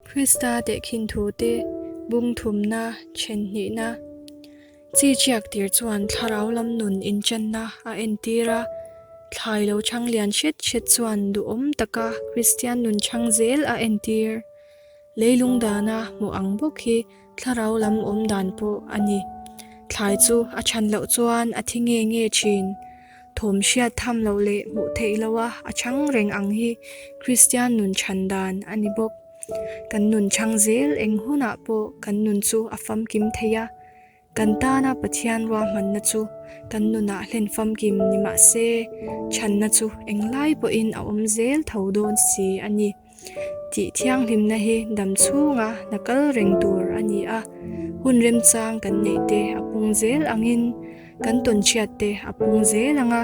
Krista tehkhin thute bung thumna, then hnihna, chi chiak tir chuan thlarau lam nun inchanna a entir a, thlai lo chhang lian hret hret chuan duhawm taka Kristian nun chhang zel a entir. Leilung dana hmuh ang bawk hi thlarau lam awm dan pawh a ni. Thlai chu a chhan loh chuan a thi nge nge thin. Thawm hriat tham loh leh hmuh theih loha a chhang reng ang hi Kristian nun chhan dan a ni bawk. Kan nun chhang zel eng hunah pawh kan nun chu a famkim thei a. Kan tana Pathian ruahmanna chu kan nunah hlen famkim ni mah se, chhanna chu englai pawhin a awm zel tho dawn si a ni. Tih thianghlimna hi dam chhunga hna kal reng tur a ni a, hun remchang kan neih te a pung zel angin kan tawnchhiat te a pung zel ang a,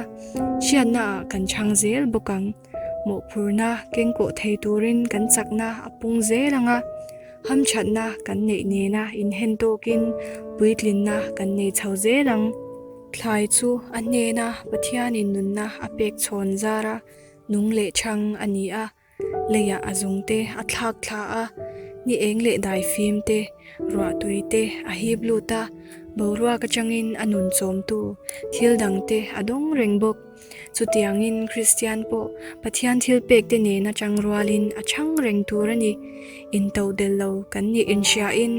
hriatnaah kan chhang zel bawk ang. Mawhphurna kengkawh thei turin kan chakna a pung zel ang a, hamthatna kan neih nena inhen tawkin puitlinna kan nei chho zel ang. Thlai chu a hnena Pathianin nunna a pek chhawn zara nung leh chhang a ni a, leiah a zungte a thlak thla a, ni eng leh daifim te, ruah tui te a hip lut a, boruak atangin a nun chawmtu thil dangte a dawng reng bawk. Chutiangin Kristian pawh Pathian thil pekte nena chang rualin a chhang reng tur a ni. Intohdelh lo kan nih inhriain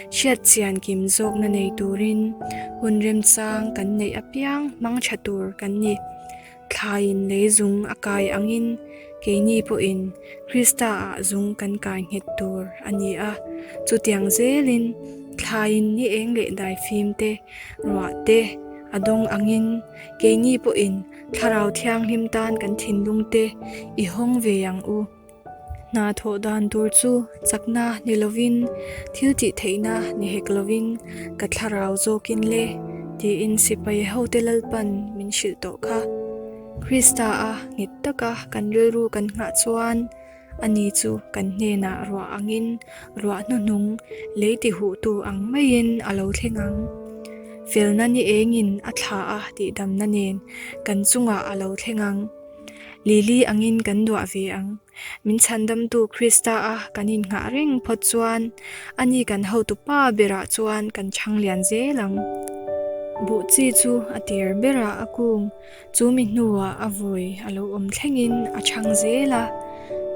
hriat chian kim zawkna nei turin hun remchang kan neih apiang hmang tha tur kan ni. Thlaiin lei zung a kai angin keini pawhin Krista-ah zung kan kai nghet tur a ni a. Chutiang zelin thlaiin ni eng leh daifim te, ruah te a dawng angin keini pawhin Thlarau Thianghlim tan kan thinlung te i hawng ve ang u. Hna thawh dan tur chu chakna ni lovin, thil tih theihna ni hek lovin ka thlarau zawkin le, tiin sipai hote Lalpan min hrilh tawh kha. Krista a nghet taka kan rilru kan nghah chuan ani chu kan hnenah ruah angin ruah hnuhnung lei ti huhtu ang maiin a lo thleng ang. Felna ni engin a thla a tihdamna nen kan chungah a lo thleng ang. Lili angin kan duah ve ang. Min chhandamtu Krista a kan innghah reng phawt chuan ani kan hotu pa berah chuan kan chhang lian zel ang. Buh chi chu a tir berah a kung, chu mi hnuah a vawi a lo awm thlengin a chhang zel a.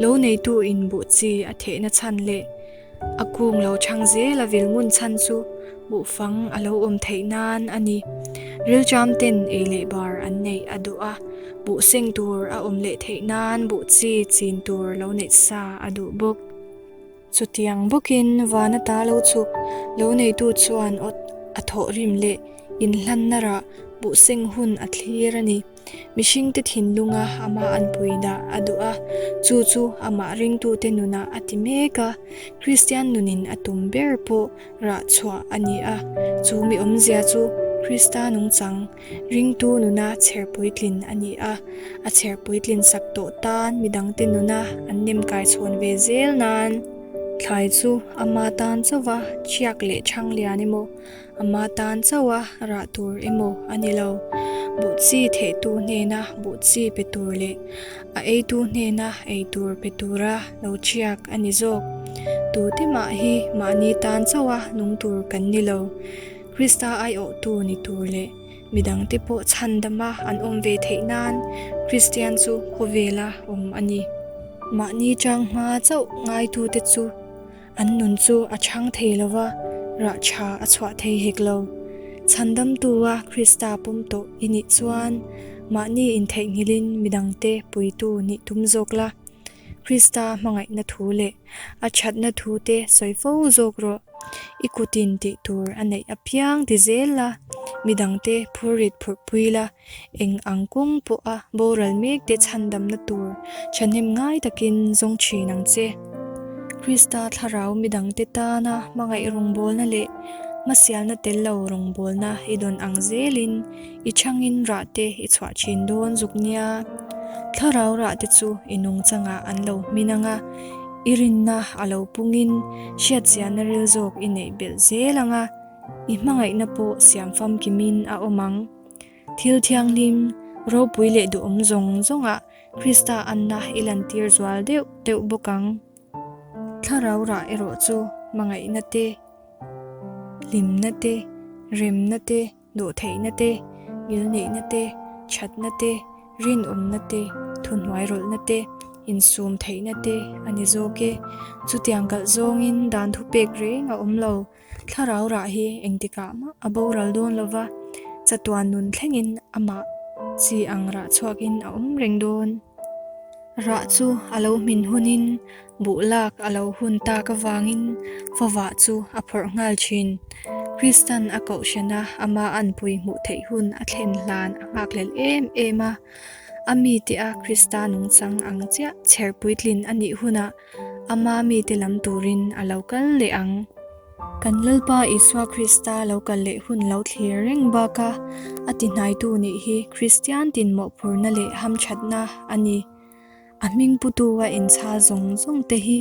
Lo neitu in buh chi a thehna chhan leh A kung lo chhang zel a vil ngun chhan chu buhfang a lo awm theih nan a ni. Rilṭam ten ei leh bar an neih a duh a, buh seng tur a awm leh theih nan buh chi chin tur lo neih sa a duh bawk. Chutiang bawkin van ata lo chhuk lo neitu chuan awt a thawh rim leh inhlanna rah buh seng hun a thlir a ni. Mihringte thinlunga amah an pui dah a duh a, chu chu amah ringtute nunah a ti mek a, Kristian nunin a tum ber pawh rah chhuah a ni a, chu mi awmzia chu Krista nungchang ringtu nuna chher puitlin a ni a, a chher puitlin sak tawh tan midangte nuna an nem kai chhawn ve zel nan thlai chu ama tan chauva thiak leh chhang lian emaw Ama tan chauha rah tur emaw a ni lo. Buh chi thehtu hnena buh chi pe tur leh a eitu hnena ei tur pe tura lo thiak a ni zawk. Tute mah hi mahni tan chauha nung tur kan ni lo. Krista aiawhtu ni tur leh midangte pawh chhandama an awm ve theih nan Kristian chu khawvela awm a ni. Mahni changhma chauh ngaitute chu An nun chu a chhang thei lo va, rah tha a chhuah thei hek lo. Chhandamtua Krista pawm tawh i nih chuan mahni intheihnghilhin midangte puitu nih tum zawk la. Krista hmangaihna thu leh a thatna thu te sawi fo zawk rawh. I kutin tih tur a neih apiang ti zel la, midangte phurrit phurhpui la. Eng ang kawng pawha boral mekte chhandamna tur thahnem ngai takin zawng thin ang che. Krista thlarau midangte tana hmangaih rawngbawlna leh hmasialna tel lo rawngbawlna i dawn ang zelin i chhangin rahte i chhuah thin dawn zuk nia. Thlarau rahte chu i nungchangah an lo hmin ang a, i rinna a lo pungin hriatziahna ril zawk i neih belh zel ang a, i hmangaihna pawh siam famkimin a awm ang. Thil thianghlim, ropui leh duhawm zawng zawngah Krista anna i lantir zual deuh deuh bawk ang. Thlarau rah erawh chu hmangaihna te, hlimna te, remna te, dawhtheihna te, ngilneihna te, thatna te, rinawmna te, thuhnuairawlhna te, insum theihna te a ni zawk e. Chutiang kalh zawngin dan thupek reng a awm lo. Thlarau rah hi engtikah mah a boral dawn lo va, chatuan nun thlengin amah chi ang rah chhuakin a awm reng dawn. Rah chu a lo hmin hunin buh lak a lo hun tak avangin fawvah chu a phawrh nghal thin. Kristan a kohhrana ama anpui hmuh theih hun a thlen hlan a nghakhlel em em a. A mite a Krista nungchang ang chiah chher puitlin a nih hunah ama mite lam turin a lo kal leh ang. Kan Lalpa Isua Krista lo kal leh hun lo thlir reng baka a tihnaitu nih hi Kristian tin mawhphurna leh hamthatna a ni. A hming putu a inchhal zawng zawng te hi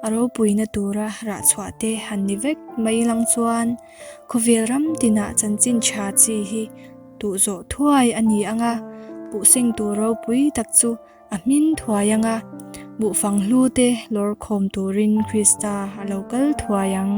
a ropuina tura rah chhuah te han ni vek mai lang chuan khawvel ram tinah chanchin tha chi hi duh zawh thuai a ni ang a, buhseng tur ropui tak chu a hmin thuai ang a, buhfang hlu te lawr khawm turin Krista a lo kal thuai ang.